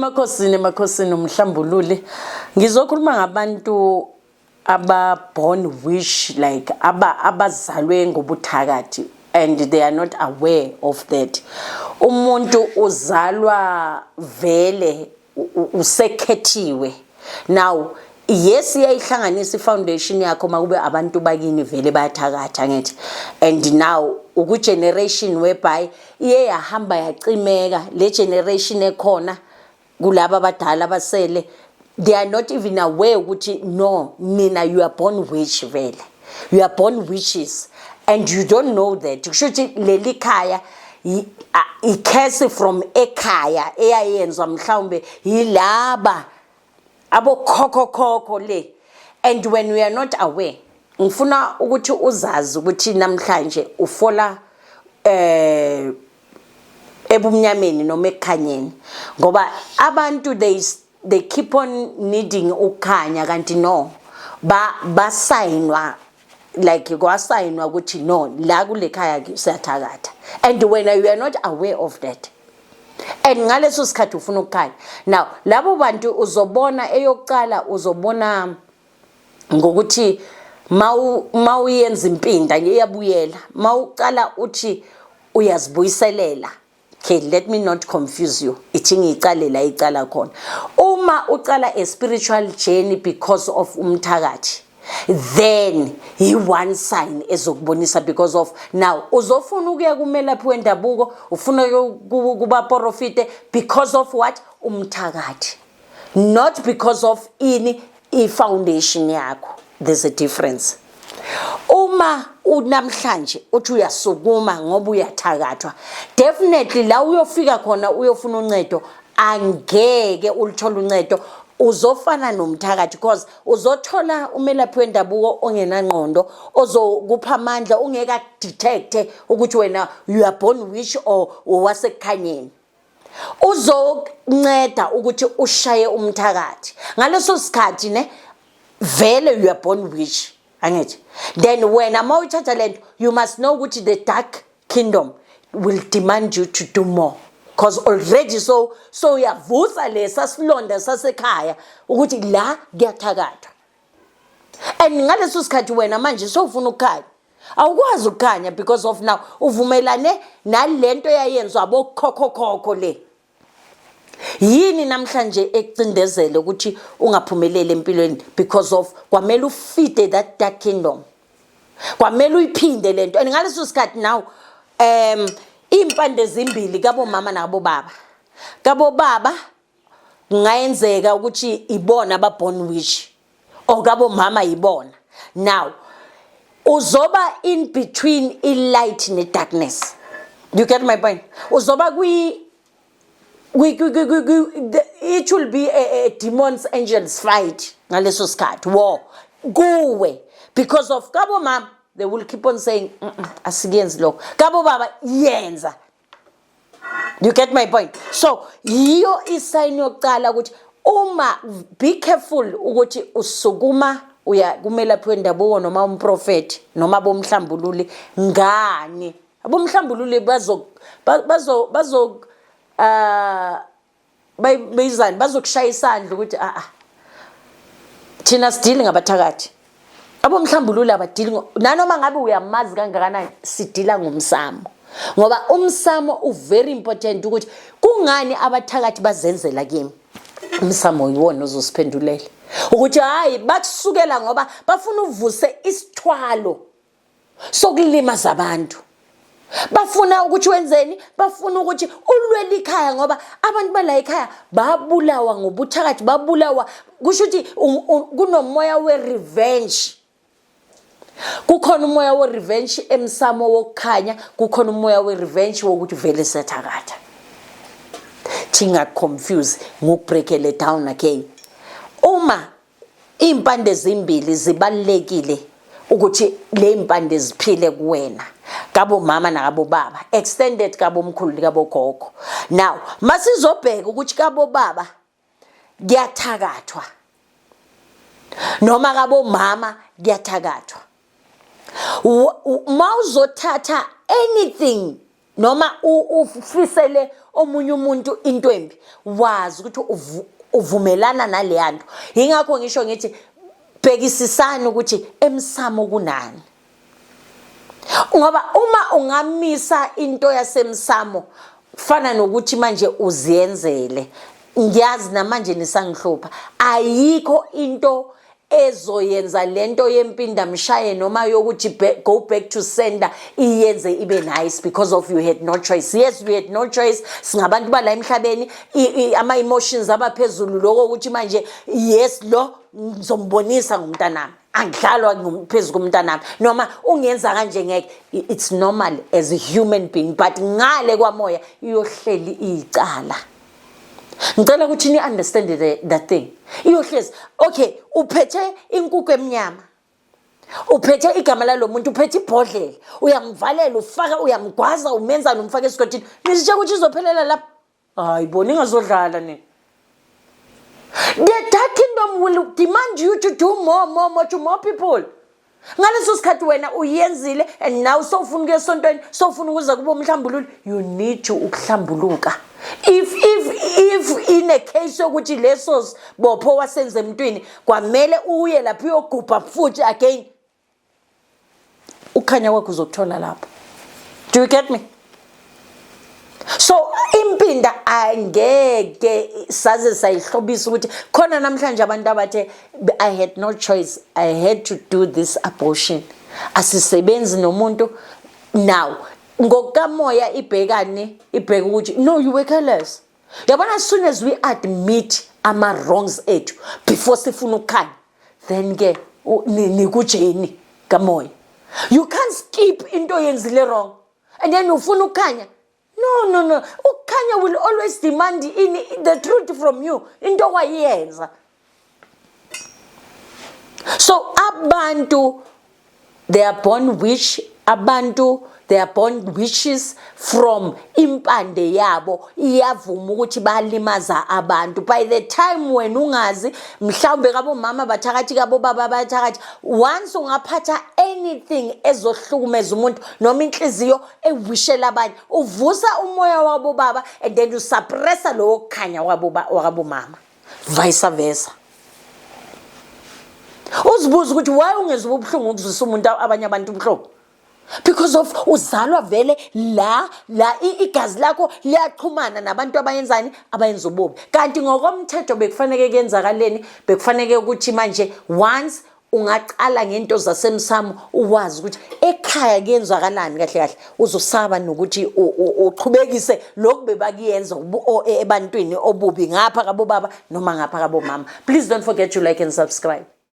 Emakhosini, emakhosini, umhlambululi. Ngizokhuluma ngabantu aba born witch, like aba abazalwe ngobuthakathi and they are not aware of that. Umuntu uzalwa vele usekhethiwe. Now yes, iyayihlanganisa ifoundation yakho makube abantu bakini vele bayathakatha, ngithi, and now uku generation whereby iye yahamba yacimeka le generation ekhona kulaba abadala abasele. They are not even aware ukuthi no, nina you are born witch vele, you are born witches and you don't know that. Kusho ukuthi leli khaya i-curse from ekhaya eyayenzwa mhlawumbe yilaba abokhokho khokho le, and when we are not aware, ngifuna ukuthi uzazi ukuthi namhlanje ufola ebumnyameni noma ekukhanyeni, ngoba abantu they keep on needing ukukhanya, kanti no, ba basayinwa, like kwasayinwa ukuthi no, la kule khaya siyathakatha, and when you are not aware of that and ngaleso sikhathi ufuna ukukhanya. Now labo bantu uzobona eyokuqala, uzobona ngokuthi mawuyenza impinda iyabuyela, mawuqala uthi uyazibuyiselela. Okay, let me not confuse you, ithi ngiyicale la icala khona. Uma uqala a spiritual journey because of umthakathi, then yi-one sign ezokubonisa, because of now uzofuna ukuya kumelaphi wendabuko, ufuna kubaprofite because of what? Umthakathi, not because of ini, i-foundation yakho. There's a difference. Uma unamhlanje uthi uyasukuma ngoba uyathakathwa, definitely la uyofika khona uyofuna uncedo, angeke ulithole uncedo. Uzofana nomthakathi because uzothola umelaphi wendabuko ongenangqondo, ozokupha amandla, ungeke akudetecte ukuthi wena you are born witch or owasekukhanyeni. Uzokunceda ukuthi ushaye umthakathi ngaleso sikhathi ne vele you are born witch, angithi? Then wena uma uyithatha lento, you must know ukuthi the dark kingdom will demand you to do more, because already so uyavusa lesa silonda sasekhaya ukuthi la kuyathakathwa, and ngaleso sikhathi wena manje sowufuna ukukhanya, awukwazi ukukhanya because of now uvumelane nalento eyayenzwa abokhokhokhokho le. Yini namhlanje ekucindezele ukuthi ungaphumeleli empilweni? Because of kwamele ufeede that dark kingdom, kwamele uyiphinde lento, and ngaleso sikhathi now impande zimbili, kabomama nabobaba. Kabobaba kungayenzeka ukuthi ibona aba-born witch or kabomama yibona. Now uzoba in between i-light ne-darkness, you get my point? Uzoba kwi it will be a demons angels fight ngaleso sikhathi, war kuwe, because of kabo mama they will keep on saying, Asikuyenzi lokho." Kabo baba, "Yenza." You get my point? So yiyo isign yokuqala ukuthi uma be careful ukuthi usukuma uya kumelaphi wendabuko noma umprofeti noma bomhlambululi. Ngani abomhlambululi bazo bazo bazo bayizani, bazokushaya isandla ukuthi ah ah, thina sidili ngabathakathi. Abomhlambululi abadili nanoma ngabe uyamazi kangakanani. Sidila ngomsamo, ngoba umsamo u-very important ukuthi kungani abathakathi bazenzela kimi. Umsamo yiwona ozosiphendulela ukuthi hayi, bakusukela ngoba bafuna uvuse isithwalo sokulimaza abantu. Bafuna ukuthi wenzeni? Bafuna ukuthi ulwele ikhaya, ngoba abantu bala ekhaya babulawa ngobuthakathi, babulawa. Kusho ukuthi kunomoya we-revenge. Kukhona umoya we-revenge emsamo wokukhanya, kukhona umoya we-revenge wokuthi vele siyathakatha. Thingaconfuse, ngokubreakele down again. Uma iy'mpande zimbili zibalulekile ukuthi le mpande ziphile kuwena, kabo mama nakabo baba, extended kabo mkhulu, kabo gogo. Now masizobheka ukuthi kabo baba kuyathakathwa noma kabo mama kuyathakathwa. Mawuzothatha anything noma ufisele omunye umuntu into embi, wazi ukuthi uvumelana naleya nto. Yingakho ngisho ngithi bhekisisani ukuthi emsamo kunani, ngoba uma ungamisa into yasemsamo kufana nokuthi manje uziyenzele. Ngiyazi namanje nisangihlupha, ayikho into ezoyenza lento yempinda mshaye noma yokuthi go back to sender iyenze ibe nice because of you had no choice. Yes, you had no choice. Singabantu bala emhlabeni, ama-emotions abaphezulu, lokho ukuthi manje, yes, lo ngizombonisa ngumntanami, angidlalwa phezu komntanami, noma ungenza kanje ngeke. It's normal as a human being, but ngale kwamoya iyohleli icala. Ngicela ukuthi ni-understand the thing. Iyohlezi, okay, uphethe inkukhu emnyama, uphethe igama lalo muntu, uphethe ibhodlela, uyamvalela, ufaka, uyamgwaza, umenza nomfaka esigodini, nizitshe ukuthi izophelela lapho. Hayi bo, ningazodlala nina. The dark kingdom will demand you to do more, more, more to more people. Ngaleso sikhathi wena uyenzile and now sowufuna ukuya esontweni, sowufuna ukuza kubo umhlambululo. You need to ukuhlambuluka. If in a case yokuthi leso bopho wasenze emntwini, kwamele uye lapho uyogubha futhi again, ukhanya kwakho uzokuthola lapho. Do you get me? So impinda angeke saze sayihlobisa ukuthi khona namhlanje abantu abathe, "I had no choice, I had to do this abortion." Asisebenzi nomuntu now ngokukamoya, ibhekane, ibheke ukuthi no, you were careless. Yabona, as soon as we admit ama-wrongs ethu before sifuna ukukhanya, then ke nikujeni kamoya. You can't skip into oyenzile wrong and then ufuna ukukhanya. No, no, no. Ukukhanya will always demand in the truth from you, into okwayenza. So abantu, they are born witch. Abantu, they are born witches from impande yabo, iyavuma ukuthi balimaza abantu. By the time wena ungazi, mhlawumbe kabomama bathakathi, kabobaba bathakathi, once ungaphatha anything ezohlukumeza umuntu noma inhliziyo ewishela abanye, uvusa umoya wabo baba and then usuppressa lowo kukhanya wakabomama, vice versa. Uzibuza ukuthi why ungezwa ubuhlungu ukuzwisa umuntu, abanye abantu ubuhlungu, because of uzalwa vele la la igazi lakho liyachumana nabantu abayenzani, abayenza ububi. Kanti ngokomthetho bekufaneke kuyenzakaleni? Bekufaneke ukuthi manje once ungacala ngento zasemsamo, uwazi ukuthi ekhaya kuyenzakalani kahle kahle, uzosaba nokuthi uchubekise lokhu bebakuyenza ebantwini obubi ngapha kabobaba noma ngapha kabomama. Please don't forget to like and subscribe.